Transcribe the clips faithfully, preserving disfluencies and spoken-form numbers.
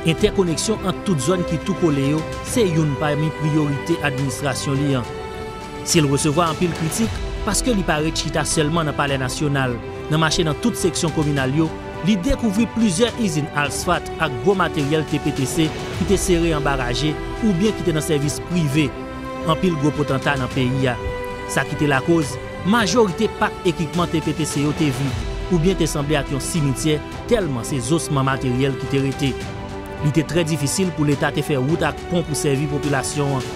Entèkoneksyon ant tout zòn ki tou kole yo se youn pami priyorite administrasyon li an. Si l resevwa anpil kritik paske li pa ret chita sèlman nan Palè Nasyonal, nan mache nan tout seksyon kominal yo, li dekouvri plizyè izin asfat ak gwo materyèl T P T C ki te sere anba raje oubyen ki te nan sèvis prive. Anpil gwo potanta nan peyi a. Sa ki te lakoz, majorite pak ekipman T P T C yo te vid oubyen te sanble ak yon simityè tèlman se zosman materyèl ki te rete. Li te trè difisil pou Leta te fè wout ak pon pou sèvi popilasyon an.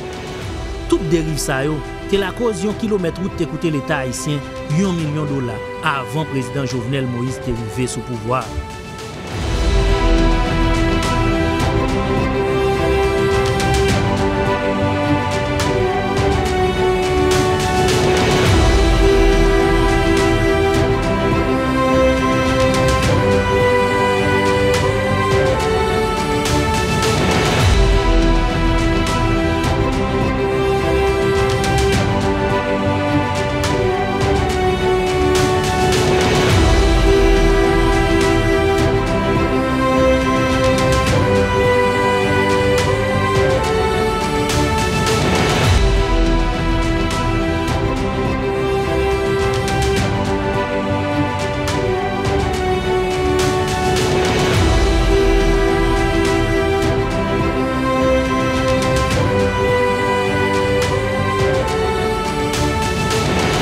Tout deriv sa yo te lakoz yon kilomèt wout te koute Leta ayisyen yon milyon dola avan Prezidan Jovenel Moïse te rive sou pouvwa a.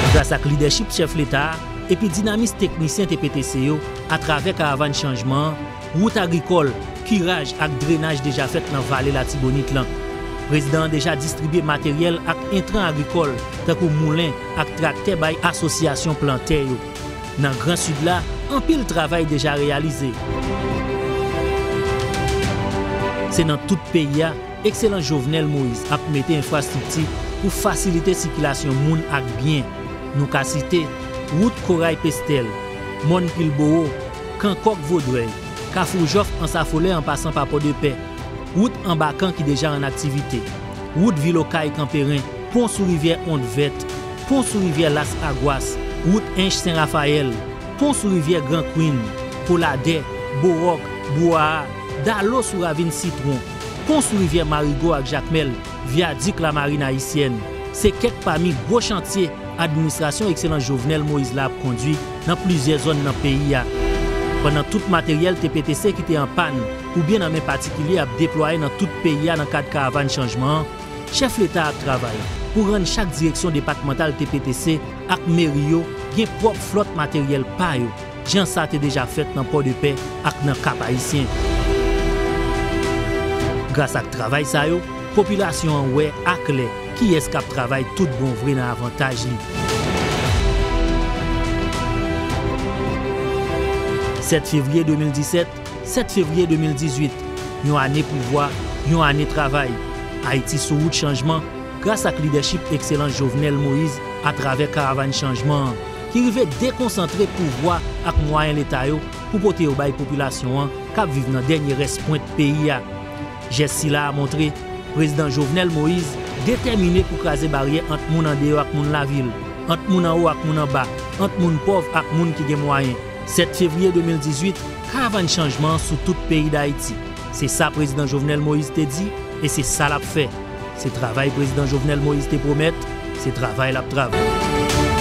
Gras ak lidèchip chèf Leta a epi dinamis teknisyen T P T C yo atravè Karavàn Chanjman an, wout agrikòl, kiraj ak drenaj deja fèt nan Vale Latibonit lan. Prezidan an deja distribye materyèl ak entran agrikòl, tankou moulen ak traktè bay asosyasyon plantè yo. Nan Gran Sid la, anpil travay deja reyalize. Se nan tout peyi a, Ekselans Jovenel Moïse ap mete enfrastrikti pou fasilite sikilasyon moun ak byen. Nou ka site wout Koray Pestèl, Mòn Pilbowo, Kan Kòk Vodrèy, Kafou Jòf Ansafolè an pasan pa Pòdepè, wout Anbakan ki deja an aktivite, wout Vil Okay Kanperen, pon sou rivyè Ont Vèt, pon sou rivyè Las Agwas, wout Ench Sen Rafayèl, pon sou rivyè Gran Kwin, Koladè, Bowòk, Bwaa, dalo sou ravin Sitwon, pon sou rivyè Marigo ak Jakmèl, vyadik Lamarin Ayisyèn, se kèk pami gwo chantye administrasyon Ekselans Jovenel Moïse la ap kondwi nan plizyè zòn nan peyi a. Pandan tout materyèl T P T C ki te an pàn oubyen nan men patikilye ap deplwaye nan tout peyi a nan kad Karavàn Chanjman an, chèf Leta a ap travay pou rann chak direksyon depatmantal T P T C ak meri yo gen pwòp flòt materyèl pa yo, jan sa te deja fèt nan Pòdepè ak nan Kap Ayisyen. Gras ak travay sa yo, popilasyon an wè aklè kiyès k ap travay tout bon vre nan avantaj li. Sèt fevriye de mil disèt, sèt fevriye de mil dizuit, yon ane pouvwa, yon ane travay. Ayiti sou wout chanjman, gras ak lidèchip Ekselans Jovenel Moïse atravè Karavàn Chanjman an, ki rive dekonsantre pouvwa ak mwayen Leta yo pou pote yo bay popilasyon an k ap viv nan dènye rès pwent peyi a. Jès sila a montre Prezidan Jovenel Moïse detèmine pou kraze baryè ant moun andeyò ak moun lavil, ant moun anwo ak moun anba, ant moun pòv ak moun ki gen mwayen. Sèt fevriye de mil dizuit, Karavàn Chanjman an sou tout peyi Dayiti. Se sa Prezidan Jovenel Moïse te di, e se sa l ap fè. Se travay Prezidan Jovenel Moïse te pwomèt, se travay l ap travay.